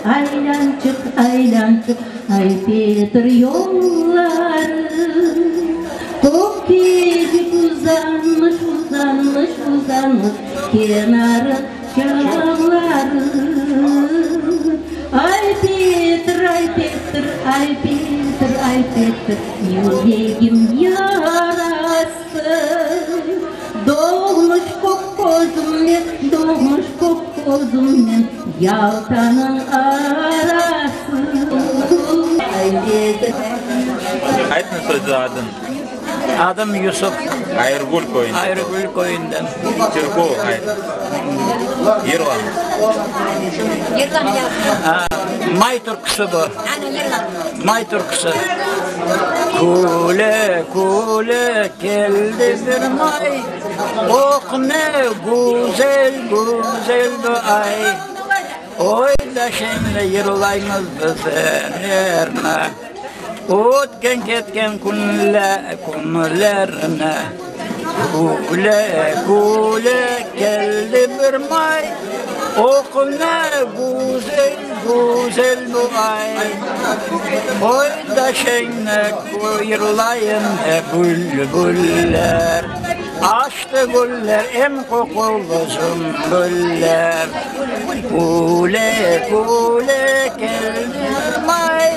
Aylançıq, aylançıq, Ay Petr yolları. Kökkecik uzanmış, uzanmış, uzanmış kenarı çamları. Ay Petr, ay Petr, ay Petr, ay Petr, yüregim yarası. Doğmuş Kökközümnen, doğmuş Kökközümnen Yaltanıñ arası. Ay Petr. Aytıñız özü adın. Adım Yusuf. Ayırgül köyünde. Ayırgül köyünden. Türkü ayt. Yırlañız. May türküsi bu. May türküsi. Küle, küle keldi bir may, Oh, ne güzel, güzel bu ay. Oy da şeñli yırlaymız bizlerni, Ötken ketken künlerni. Küle, küle keldi bir may, Oh, ne güzel, güzel bu ay. Oy da şeñli yırlayım bülbuller, Açtı güller, em qoqulı sümbüller. Küle, küle keldi bir may.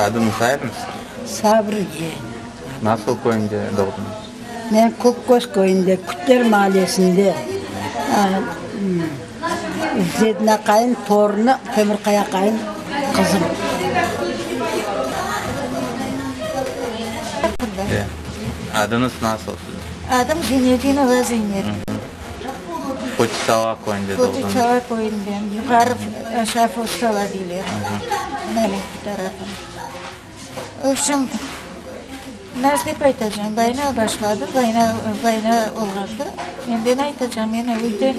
Adıñız aytıñız? Sabriye. Nasıl köyünde doğdıñız? Men Kökköz köyünde, Kütler mahallesinde, İzzet aqayım torunı, Temirqaya aqayım qızım. Adıñız nasıl siziñ? Adım Zinedinova Zinet. Fotçsala köyünde doğdıñız. Fotçsala köyünden, yuqarı aşağı Fotçsala deyler, Nalimki tarafı. Vobşem, nasıl dep aytacağım, vayna başladı, vayna, vayna olğanda, endi ne aytacağım, men üyden.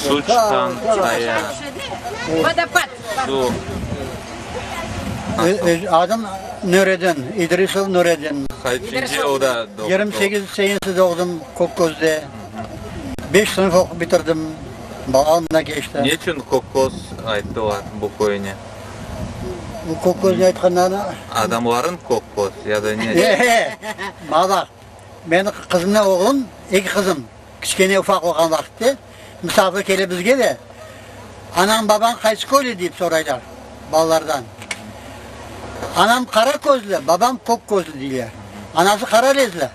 Su çıqqan qaya. Su. Adım Nuredin, İdrisov Nuredin. Qaçıncı yılda doğdın? 28 senesi doğdım Kökközde. Beş sınıf oqup bitirdim. Balalığım da keçti. Ne içün Kökköz ayttılar bu köyüne? Bu Kökközge aytqanları. Adamların Kökköz ya da ne? E-e, maña baq, meni qızımnen oğlum, eki qızım, kiçkene ufaq olğan vaqıtte misafir kele bizge de, anañ babañ qaysı köylü deyip soraylar balalardan. Anam qara közlü, babam kök közlü deyler. Anası qara rezli,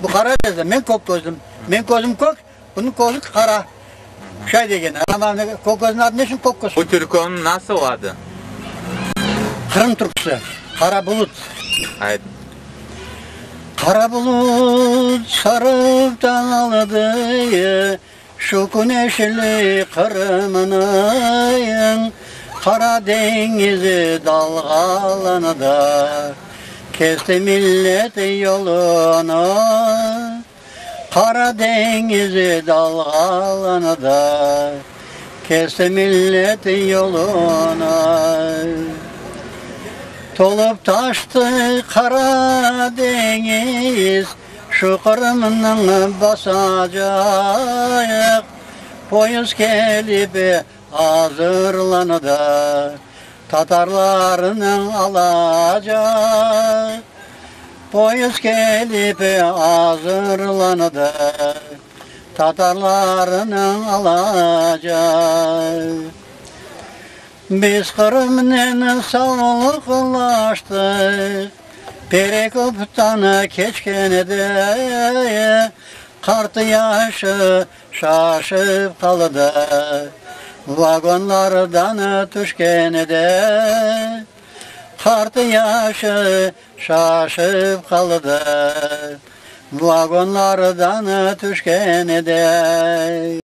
bu qara rezli, men kök közlüm. Men közüm kök, Bunıñ közü qara. Şay degen. Amma Kökközniñ adı ne içün Kökköz? Bu türküniñ nasıl adı? Qırım türküsi. Qara bulut. Ayt. Qara bulut sarıp dağıldı, Şu küneşli Qırımnıñ Qara deñizi dalğalandı, Kesti millet yolunı. Qara deñizi dalğalandı, Kesti millet yolunı. Tolıp taştı Qara deñiz, Şu Qırımnıñ basacaq. Poyuz kelip azırlandı, Tatarlarnıñ alacaq. Poyuz kelip azırlandı, Tatarlarnıñ alacaq. Biz Qırımnen savlıqlaştıq, Perekoptan keçkende, Qartı-yaşı Şaşıp qaldı vagonlardan tüşkende, Qartı-yaşı şaşıp qaldı vagonlardan tüşkende.